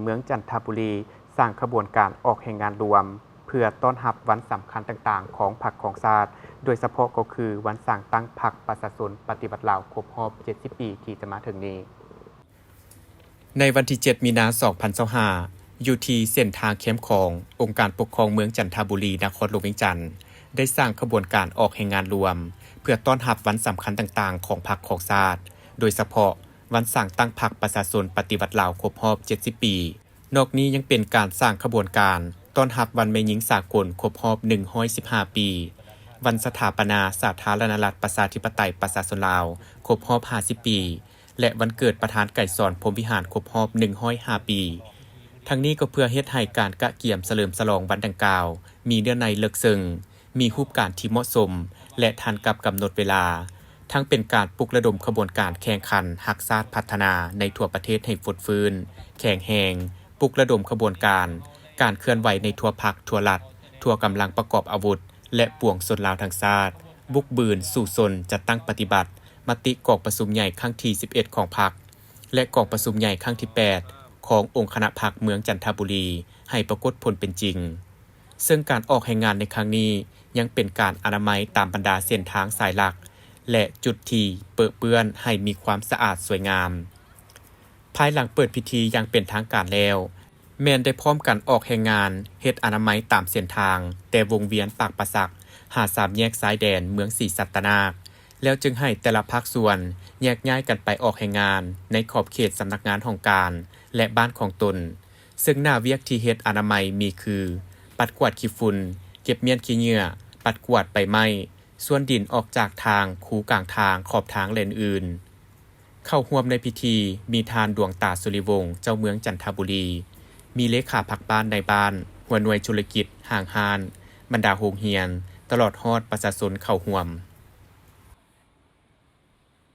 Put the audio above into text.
ເມືອງຈັນທະບູລີ ສ້າງຂະບວນການອອກແຮງງານລວມ ເພື່ອຕ້ອນຮັບວັນສຳຄັນຕ່າງໆຂອງພັກຂອງຊາດ, ໂດຍສະເພາະກໍຄືວັນສ້າງຕັ້ງພັກປະຊາຊົນປະຕິວັດລາວຄົບຮອບເຈັດສິບປີທີ່ຈະມາເຖິງນີ້. ໃນວັນທີເຈັດ ມີນາ ສອງພັນຊາວຫ້າ ຢູ່ທີ່ເສັ້ນທາງແຄມຂອງ ອົງການປົກຄອງເມືອງຈັນທະບູລີ ນະຄອນຫຼວງວຽງຈັນ ໄດ້ສ້າງຂະບວນການອອກແຮງງານລວມ ເພື່ອຕ້ອນຮັບວັນສຳຄັນຕ່າງໆຂອງພັກຂອງຊາດ, ໂດຍສະເພາະວັນສ້າງຕັ້ງພັກປະຊາຊົນປະຕິວັດລາວຄົບຮອບເຈັດສິບປີ. ນອກນີ້ຍັງເປັນການສ້າງຂະບວນການຕ້ອນຮັບວັນແມ່ຍິງສາກົນຄົບຮອບໜຶ່ງຮ້ອຍສິບຫ້າປີ, ວັນສະຖາປະນາສາທາລະນະລັດປະຊາທິປະໄຕປະຊາຊົນລາວຄົບຮອບຫ້າສິບປີ ແລະ ວັນເກີດປະທານໄກສອນ ພົມວິຫານ ຄົບຮອບໜຶ່ງຮ້ອຍຫ້າປີ. ທັງນີ້ກໍເພື່ອເຮັດໃຫ້ການກະກຽມສະເຫຼີມສະຫຼອງວັນດັ່ງກ່າວ ມີເນື້ອໃນເລິກເຊິ່ງ, ມີຮູບການທີ່ເໝາະສົມ ແລະ ທັນກັບກຳນົດເວລາ, ທັງເປັນການປຸກລະດົມຂະບວນການແຂ່ງຂັນຮັກຊາດພັດທະນາໃນທົ່ວປະເທດໃຫ້ຟົດຟື້ນ, ແຂງແຮງ, ປຸກລະດົມຂະບວນການ, ການເຄື່ອນໄຫວໃນທົ່ວພັກ, ທົ່ວລັດ, ທົ່ວກຳລັງປະກອບອາວຸດ ແລະ ປວງຊົນລາວທັງຊາດ, ບຸກບືນ, ສູ້ຊົນ, ຈັດຕັ້ງປະຕິບັດມະຕິກອງປະຊຸມໃຫຍ່ຄັ້ງທີສິບເອັດຂອງພັກ ແລະ ກອງປະຊຸມໃຫຍ່ຄັ້ງທີແປດຂອງອົງຄະນະພັກເມືອງຈັນທະບູລີ ໃຫ້ປາກົດຜົນເປັນຈິງ. ເຊິ່ງການອອກແຮງງານໃນຄັ້ງນີ້ ຍັງເປັນການອະນາໄມຕາມບັນດາເສັ້ນທາງສາຍຫຼັກ ແລະ ຈຸດທີ່ເປິະເປື້ອນໃຫ້ມີຄວາມສະອາດສວຍງາມ. ພາຍຫຼັງເປີດພິທີຢ່າງເປັນທາງການແລ້ວ, ແມ່ນໄດ້ພ້ອມກັນອອກແຮງງານເຮັດອະນາໄມຕາມເສັ້ນທາງ ແຕ່ວົງວຽນປາກປາສັກ ຫາສາມແຍກຊາຍແດນເມືອງສີສັດຕະນາກ, ແລ້ວຈຶ່ງໃຫ້ແຕ່ລະພາກສ່ວນແຍກຍ້າຍກັນໄປອອກແຮງງານໃນຂອບເຂດສຳນັກງານຫ້ອງການ ແລະ ບ້ານຂອງຕົນ, ເຊິ່ງໜ້າວຽກທີ່ເຮັດອະນາໄມມີຄື ປັດກວາດຂີ້ຝຸ່ນ, ເກັບມ້ຽນຂີ້ເຫຍື້ອ, ປັດກວາດໃບໄມ້, ສ່ວນດິນອອກຈາກທາງ, ຄູກາງທາງ, ຂອບທາງ ແລະ ອື່ນໆ. ເຂົ້າຮ່ວມໃນພິທີມີທ່ານ ດວງຕາ ສຸລິວົງ ເຈົ້າເມືອງຈັນທະບູລີ, ມີເລຂາພັກບ້ານນາຍບ້ານ, ຫົວໜ່ວຍທຸລະກິດ, ຫ້າງຮ້ານ, ບັນດາໂຮງຮຽນ, ຕະຫຼອດຮອດປະຊາຊົນເຂົ້າຮ່ວມ.